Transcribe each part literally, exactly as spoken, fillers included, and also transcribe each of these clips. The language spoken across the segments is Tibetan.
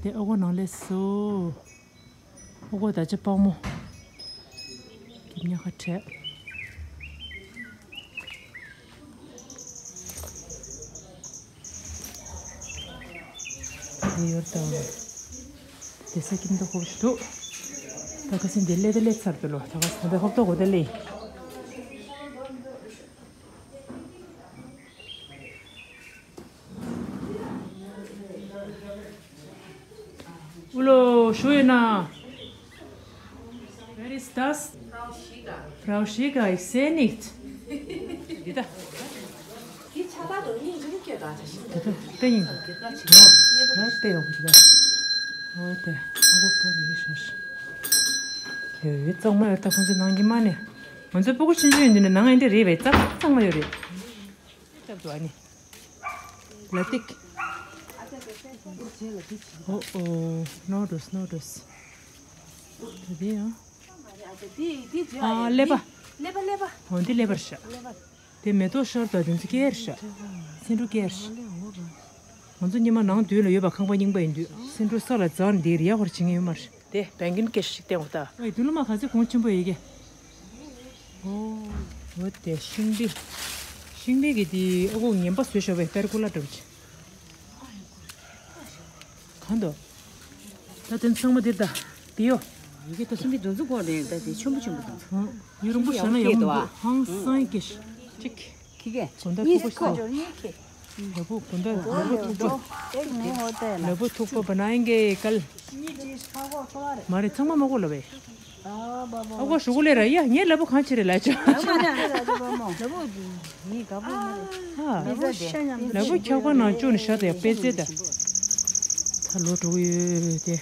དེ་ཨ་ཁུ་ནང་ལས་སུ། ཨ་ཁུ་ད་ཅི་དཔའ་མོ། གི་ཉག་ཁ་བྲལ། དེ་ཡོད་དང་། དེ་ས་ཀྱིན་དུ་ཧོབ་ཏུ། ད་ཁ་སིན་དེ་ལེ་དེ་ལེ་ཚར་དུ་ལོ། ད་ཁ་སིན་དེ་ཧོབ་ཏུ་གོ་དེ་ལེ། Hallo, schöner. Wer ist das? Frau Schieger. Frau Schieger, ich sehe nicht. Bitte. Bitte, bitte. Ja, bitte. Oh, der. Oh, der. Oh, boah, wie ist das? ཡོད་ཡོད་གཙང་མ་ཡོད། ད་ཁོང་ཚོའི་ནང་གི་མ་ནས་ང་ཚོ་སྤུ་གུ་ཆུང་ཆུང་ཡིན་དུས་ནས་ནང་ཨེ་འདྲ་རེད་པས། གཙང་གཙང་མ་ཡོད་རེད། ལྟ་བུ་ཨ་ནི། ལ་ཏིག་ཨོ་ཨོ། ནོ་ཌོས་ནོ་ཌོས། ད་དེ་ཡང་། ཨ་ཀླད་པ། ཀླད་པ་ཀླད་པ། འོ་འདི་ཀླད་པར་ཤ། དེ་མེ་ཏོག་ཤར་དང་དེ་ཚོ་སྐྱེར་ཤ། སེ་འབྲུ་སྐྱེར་ཤ། ང་ཚོ་ཉི་མ་ནང་དུས་ལ་ཡོད་པ་ཁང་པ་རྙིང་པ་ཡིན་དུས་སེ་འབྲུ་ས་ལ་འཛག་ནས་དེ་རི་ཡ་ཧོར་བྱེད་ངེས་ཡོད་མ་རེད། དེ་བན་གིན་སྐད་ཞིག་བསྟན་འོ་ད། ཨོ་ཡི་དུ་ལོ་མ་ག་ཚོད་གོང་ཆེན་པོ་ཡི་གེ། ཨོ། འོ་དེ་ཤིང་བི། ཤིང་བི་གི་དེ་ཨ་ཁུ་ངན་པ་བཟོས་ཤོག་པའི་པེར་ཀུ་ལ་འགྲོ་བྱེད། གང་འདུག་ད་དེ་ཚང་མ་འདིར་ད། དེ་ཡོ། ཡི་གེ་ད་ཤིང་བི་འདུ་འཛུགས་གོ་རེད། ད་དེ་ཆེན་པོ་ཆེན་པོ་འདུ་འཛུགས། ཡུ་རུང་པོ་ཤ་ན་ཡག་མི་འདུག་ཧང་སང་ཡི་གེ་ཤིག་ཁྱི་གེ། དགོང་དག་ཐུག་པ་ཤོག་ལ་བུ་དགོང་དག་ལ་བུ་ཐུག་པ། ལ་བུ་ཐུག་པ་བ་ན་ཡིན་གེ་ཀལ། མ་རེད་ཚང་མ་མ་གོ་ལ་བས། ཨ་ཁོ་ཧྲུ་གུ་ལེ་ར་ཡ་ངའི་ལ་བུ་གང་ཆེ་རེད་ལ་ཅོ། ལ་བུ་འཁྱག་པ་ནང་བཅུག་ནས་བཞག་ཏེ་དཔེ་ཚེ་ད། ད་ལོ་དྲུག་ཡོད་དེ།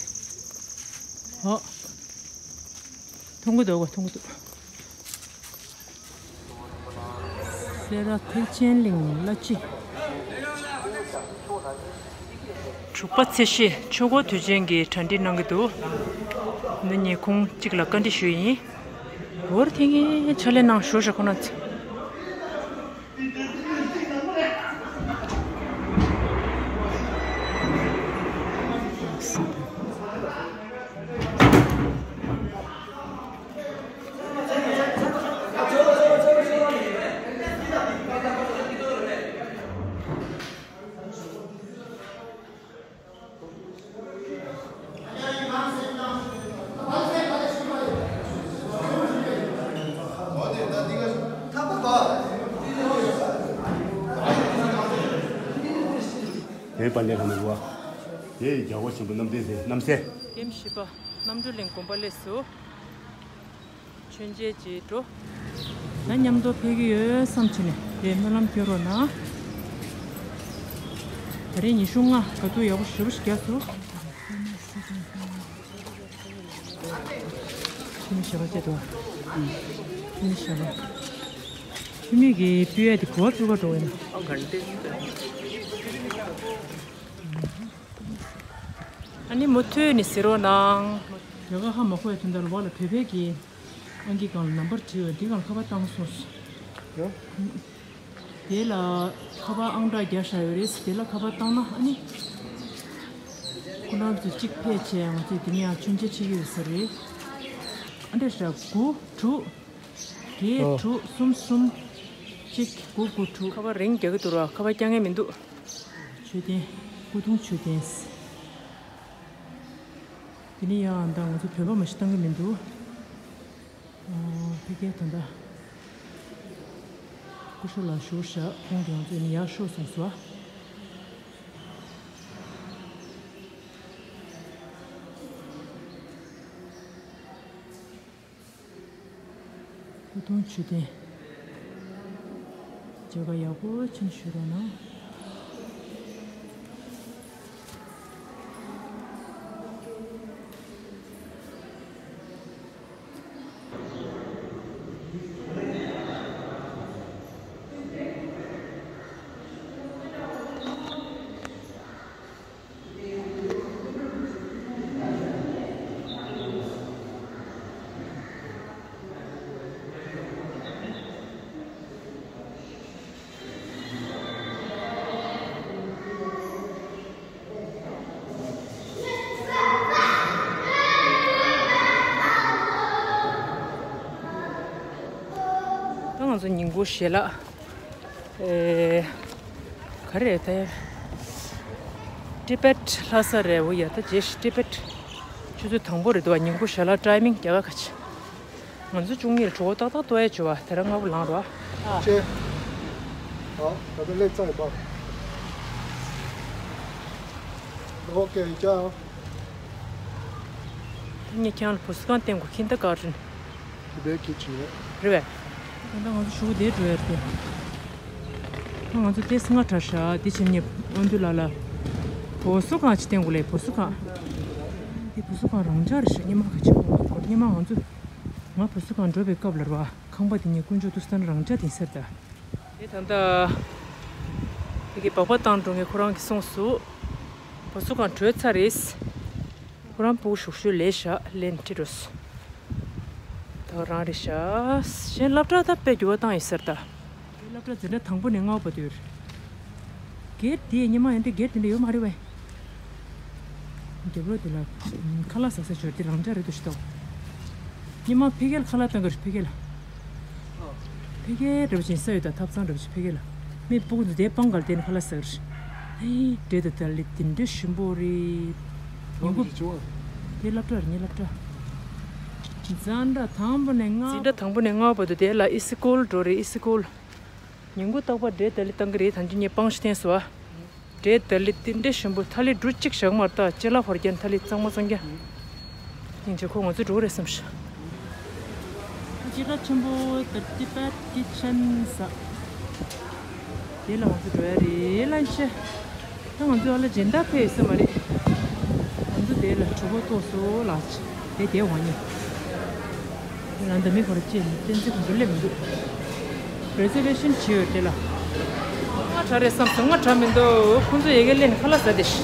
ཨོ། མཐོང་གི་འདུག་གོ་མཐོང་གི་འདུག་སེ་ར་ཐེག་ཆེན་གླིང་བླ་སྤྱི། དྲུག་པ་ཚེས་བཞི་ཆོས་འཁོར་དུས་ཆེན་གྱི་གྲ་སྒྲིག་གནང་གི་འདུག་འདི་ཉིན་ཁུངས་གཅིག་ལ་བཀའ་འདྲི་ཞུས་ཡིན། འོར་ཐེངས་ངའི་ཕྱག་ལས་གནང་ཞུ་ཞག་ཁོ་ན་ཚོ། བོད་པ་ལས་ཁང་ནས་རུ་བ། དེའི་རྒྱལ་བ་ཆེན་པོ་རྣམ་ཐོས་སྲས་རྣམ་སྲས། ཀེམ་བཞི་པ་རྣམ་གྲོལ་གླིང་དགོན་པ་སླེབས་སོ། མཆོད་མཇལ་བྱེད་འགྲོ། ད་མཉམ་དུ་ཕེབས་ཀྱི་ཡོད་བསམ་བྱས་ནས་དེ་སྨོན་ལམ་སྐྱོན་རོགས་གནང་། ད་རེས་ཉི་ཤུ་ལྔ་ག་དུས་ཡག་པོ་ཞེ་པོ་ཞིག་རྒྱག་སོང་། ཆུ་མིག་ཞག་པ་བཅད་དོ། ཆུ་མིག་ཞག་པ། ཆུ་མིག་གི་སྤུས་ཡ་དེ་གོ་བ་སྤུས་ཀ་འགྲོ་བས་ན། ཨ་ནི་མུ་མཐུད་ནས་གཟིགས་རོགས་གནང་། ཡ་ག་ཧ་མ་གོ་ཡ་དོན་དག་ལ་བ་ལ་བོད་པའི་གི་ཨང་ཀི་སྒང་ལ་ནམ་བར་བྲིས་བས་འདི་སྒང་ཁ་པར་བཏང་སོང་། དེ་ལ་ཁ་པར་ཨང་གྲངས་རྒྱག་བཞག་ཡོད་རེད། དེ་ལ་ཁ་པར་བཏང་ན་ཨ་ནི། ཁོ་རང་ཚོ་གཅིག་ཕལ་ཆེར་ང་ཚོས་དེ་ནས་ཡང་མཆོད་མཇལ་བྱེད་ཀྱི་ཡོད་ས་རེད། ཨ་འདྲ་ཞག་དགུ་དྲུག་བརྒྱད་ཨོ། དྲུག་གསུམ་གསུམ། གཅིག་དགུ་དགུ་དྲུག་ཁ་པར་རིང་རྒྱག་གི་འདུག་ར། ཁ་པར་རྒྱག་མཁན་མི་འདུག་མཆོད་རྟེན། སྐུ་གདུང་མཆོད་རྟེན། དེ་ནས་ཡང་ད་ང་ཚོ་བོད་པ་མ་ཞིག་བཏང་གི་མི་འདུག་ཨོ། ཕ་གིར་ད་ལྟ་སྐུ་ཞབས་ལ་བཞུགས་བཞག་ཁོང་གིས་ང་ཚོ་ནི་ཡར་ཤོག་གསུངས་སོང་། སྐུ་གདུང་མཆོད་རྟེན། མཇལ་ཁ་ཡག་པོ་ཕྱིན་ཞུ་རོགས་གནང་། ཉིན་གུང་ཞལ་ལག་ཨེ། ག་རེ་རེད་དེ། ཏི་པེད་ལྷ་ས་རེད། འོ་ཡ། ད་རྗེས་ཏི་པེད་ཆུ་ཚོད་དང་པོ་རེད་འདུག་བ། ཉིན་གུང་ཞལ་ལག་ཊའི་མིང་རྒྱ་གར་ཁ་ཆེ། ང་ཚོ་བཅུ་གཉིས་ལ་གྲོད་ཁོག་ཏག་ཏག་ལྟོགས་ཡས་བྱུང་བ། དེ་རིང་སྔ་པོ་ལངས་རོགས་ཨ། ཅེ། ཨ། ད་ལྟ་སླེབས་ཚར་ཡོད་པ། ཨོ་ཀེ། ཅའོ། ངས་ཁྱེད་རང་ལ་བུ་གསོ་ཁང་བསྟན་དགོས། ཁྱི་ད་ག་རིན། དེ་བས་ཁྱི་བྱིན་རེད། རེད་པས། ད་ལྟ་ང་ཚོ་ཤུག་དེ་འགྲོ་ཡ་རེད། ང་ཚོ་དེ་སྔ་དྲགས་ཤག་དེ་བྱས་ནས་ཨ་འདུས་ལ་ལ། བུ་གསོ་ཁང་ཅིག་བསྟན་དགོས་ལས། བུ་གསོ་ཁང་། དེ་བུ་གསོ་ཁང་རང་འཇགས་རེད་ཤག་སྔོན་མ་ག་ཅིག་གོ་སྔོན་མ་ང་ཚོ། ང་བུ་གསོ་ཁང་འགྲོ་བའི་སྐབས་ལ་རེད་པ། ཁང་པ་དེ་ཉིད་དཀོན་མཆོག་ཏུ་སྟན་རང་འཇགས་དེ་ཟེར་ད། དེ་ད་ལྟ་དེ་གི་སྦག་སྦག་བཏང་འགྲོ་མཁན་ཁོ་རང་གིས་གསུངས་སོང་། བུ་གསོ་ཁང་གྲོལ་ཚར་རེད། ཁོ་རང་སྤུ་གུ་ཞུགས་ཤུལ་ལས་ཤག་ལེན་ཁྲིད་འགྲོ་སོང་། ད་རང་རེད་ཤག་གཞན་སློབ་གྲྭ་ད་དཔེ་འགྱུར་བ་བཏང་ཡོད་ས་རེད་ད། སློབ་གྲྭ་འཛིན་གྲྭ་དང་པོ་ནས་ལྔ་པ་བར་དུ་ཡོད་རེད། སྒེར་དེ་སྔོན་མ་ཡིན་དུས་སྒེར་དེ་འདྲ་ཡོད་མ་རེད་པས། རྒྱབ་ལོགས་དེ་ལ་ཁ་ལག་ཟ་ས་ཞོར་དེ་རང་འཇགས་རེད་འདུག་ཤི་ཏོ། སྔོན་མ་ཕ་གི་ལ་ཁ་ལག་བཏང་གི་རེད། ཕ་གི་ལ། ཕ་གི་འདྲ་པོ་ཅིག་ས་ཡོད་ད། ཐབ་ཚང་འདྲ་པོ་ཅིག་ཕ་གི་ལ། མི་སྤུ་གུ་ཚོ་དེ་སྤང་ག་ལ་དེ་ནས་ཁ་ལག་ཟ་གི་རེད། ཨེ། འབྲས་དང་དལ་ལེ་དེ་འདྲ་ཞིམ་པོ་རེད། ཉིན་གུང་། དེ་སློབ་གྲྭ་རེད། ངའི་སློབ་གྲྭ། འཛིན་གྲྭ་དང་པོ་ནས་ལྔ། འཛིན་གྲྭ་དང་པོ་ནས་ལྔ་བར་དུ་དེ་ལ་ཨི་སི་ཀུལ་འགྲོ་རེད། ཨི་སི་ཀུལ། ཉིན་གུང་རྟག་པར་འབྲས་དལ་ལེ་བཏང་གི་རེད། ད་ཅི་ངས་སྤང་ཞིག་བསྟན་སོང་ཨ། འབྲས་དལ་ལེ་དེ་འདྲ་ཞིམ་པོ། ཐ་ལི་འབྲུ་གཅིག་བཞག་མ་རེད་ད། ཅ་ལག་ཧོར་རྒྱན། ཐ་ལི་གཙང་མ་གཙང་རྒྱན། སྙིང་རྗེ། ཁོ་ང་ཚོ་འགྲོ་རེད་བསམ་ཤག་སྤྱི་ཁ་ཆེན་པོ་The Tibet Kitchen ཟ། དེ་ལ་ང་ཚོ་འགྲོ་ཡ་རེད། ལན་ཆེ། ད་ང་ཚོ་ཨ་ལ་སྦྱིན་བདག་ཕེབས་ཡོད་ས་མ་རེད། ང་ཚོ་དེ་ལ་གྲོད་ཁོག་ལྟོགས་སོང་ལགས། དེ་དེ་འོང་ཉེ། ང་འདི་མི་ཁོ་ར་ཅེས་ནི་བསྟན་འཛིན་ཁོང་ཚོ་སླེབས་མི་འདུག་རི་ཛར་ཝེ་ཤན་བྱས་ཡོད་དེ་ལ། ང་དྲག་རེད་བསམ་སོང་། ང་དྲག་མི་འདུག་ཁོང་ཚོ་ཡ་གི་སླེབས་ནས་ཁ་ལག་ཟ་བསྡད་ཤག་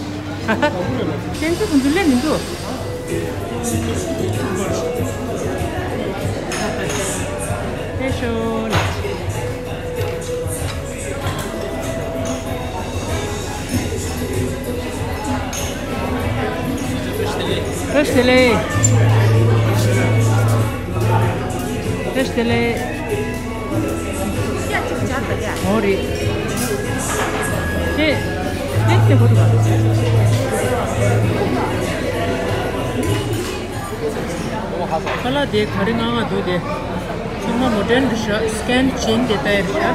བསྟན་འཛིན་ཁོང་ཚོ་སླེབས་མི་འདུག་ཕེབས་ཤོག་ལགས། བཀྲ་ཤིས་བདེ་ལེགས། བཀྲ་ཤིས་བདེ་ལེགས། འོ་རེད། དེ་དེ་དེ་གོ་ཐུབ་པ། ཁ་ལག་དེ་ག་རེ་ང་ང་འདུག་དེ། ཚང་མ་མོ་ཌན་རེད་ཤག་སི་ཀེན་བྱས་ནས་དེ་ལྟ་ཡ་རེད་ཤག་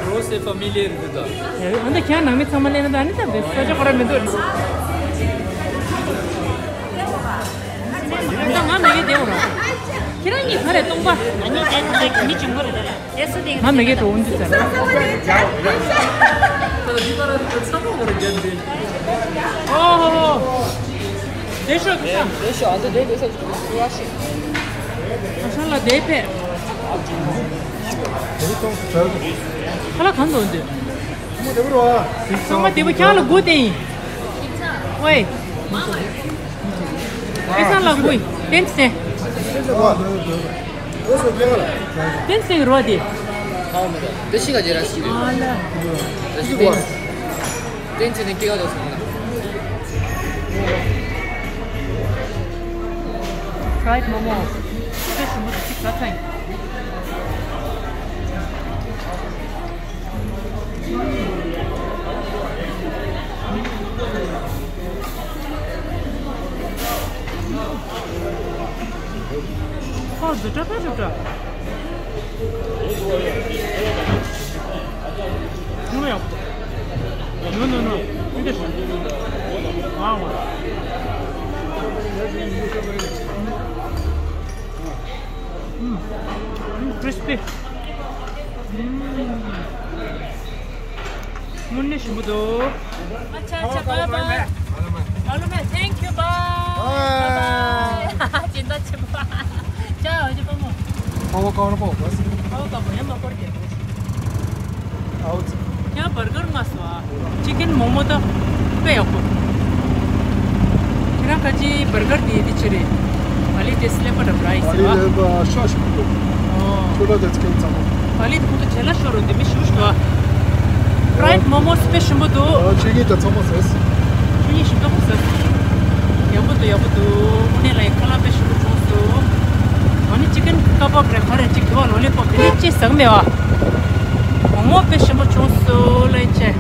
རོ་སེ་ཕ་མི་ལི་རེད་འདུག་ད། ཡ་ཡ། ཨ་ནི་ཁྱེད་ནང་མི་ཚང་མ་ལེན་ན་ད། ཨ་ནི་ད་བེ་ས་ཆ་ཁོ་ར་མི་འདུག་ཨ་ནི་ད་ང་མ་གི་དེ་འོ་ར། ཁྱེད་རང་གཉིས་ག་རེ་སྟོང་པ། ཨ་ནི་དེ་ཁོ་ཚོའི་མི་ཆུང་ངུ་རེད་ད། ང་མ་གི་དོ་འདི་ཚར། ཨོ་ཧོ་ཧོ། དེ་ཤོག་གི་ས། དེ་ཤོག་ཨ་ད་དེ་དེ་ས་ཅིག་ཨ་ཤི། ཨ་ཤང་ལ་དེ་ཕེ། ཁ་ལག་གང་འདུག་འདི། ཚང་མ་དེ་བུ་ཁྱང་ལ་དགུ་སྟེ་ཡིན། ཝེ། ཨེ་ས་ལ་དགུ་ཡིན། ཏན་ཏན། ཏན་ཏན་རོ་དེ། དེ་ཤི་ག་ཇེ་ར་ཤི། ཨ་ལ། དེ་ཤི་ག་ཇེ་ར་ཤི། ཏན་ཏན་ནི་ཀི་ག་ལ་སོང་ན། Fried momo. དཔེ་ཞིམ་པོ་འདུག་ཅིག་ཟ་ཚར་ཡིན། ཁོ་འཛུ་དྲ་ཁ་འཛུ་དྲ། ཡོང་ཡོང་། No, no, no. Finish. Wow. Mm. Mm, crispy. Mm. དངོས་གནས་ཞིམ་པོ་འདུག་ཨ་ཆ་ཨ་ཆ། bye bye. ཨ་ལོ་མེ། Thank you. Bye. Bye. Bye. ཅི་འདྲ་ཆེ་བ། ཅ་འོ་ཅི་པ་མོ། ཨ་བ་ཀ་ར་པོ་བ་སི། ཨ་བ་ཀ་པོ་ཡ་མ་ཀོར་ཏེ། ཨའུ་ཙི། ཡ་བར་གར་ང་སོ་ཨ། ཅི་ཀེན་མོ་མོ་ད་དཔེ་ཡག་པོ། ཁྱེད་རང་ཁ་ཅིག་བར་གར་དེ་དེ་ཅི་རེད། བ་ལི་དེ་སི་ལེ་པ་ད་བ་རའི་སི་བ། བ་ལི་ལེ་པ་ཤོ་ཤོ་ཏོ། ཨོ། ཁྱོད་ལ་དེ་ཙི་ཀེན་ཚང་མ། བ་ལི་ཁོ་ད་ཇེ་ལ་ཤོ་རུ་དེ་མི་ཤུ་ཤུ་ཨ། Fried momo དཔེ་ཞིམ་པོ་འདུག་ཨ་ཆི་ངི་ད་ཚང་མ་ཟེར། ཆི་ངི་ཞིམ་པོ་ཟེར། ཡག་པོ་འདུག་ཡག་པོ་འདུག་དངོས་གནས་ལ་ཡ་ཁ་ལག་དཔེ་ཞིམ་པོ་བྱུང་སོང་། ཨ་ནི་ཅི་ཀེན་ ཀ་པོབ་རེད་ག་རེ་ཅིག་འདུག་བ། ལོ་ལི་པོབ་དེ་ནི་ཅི་ཟེར་མེད་བ། མོག་མོག་དཔེ་ཞིམ་པོ་བྱུང་སོང་ལེ་ཅེ།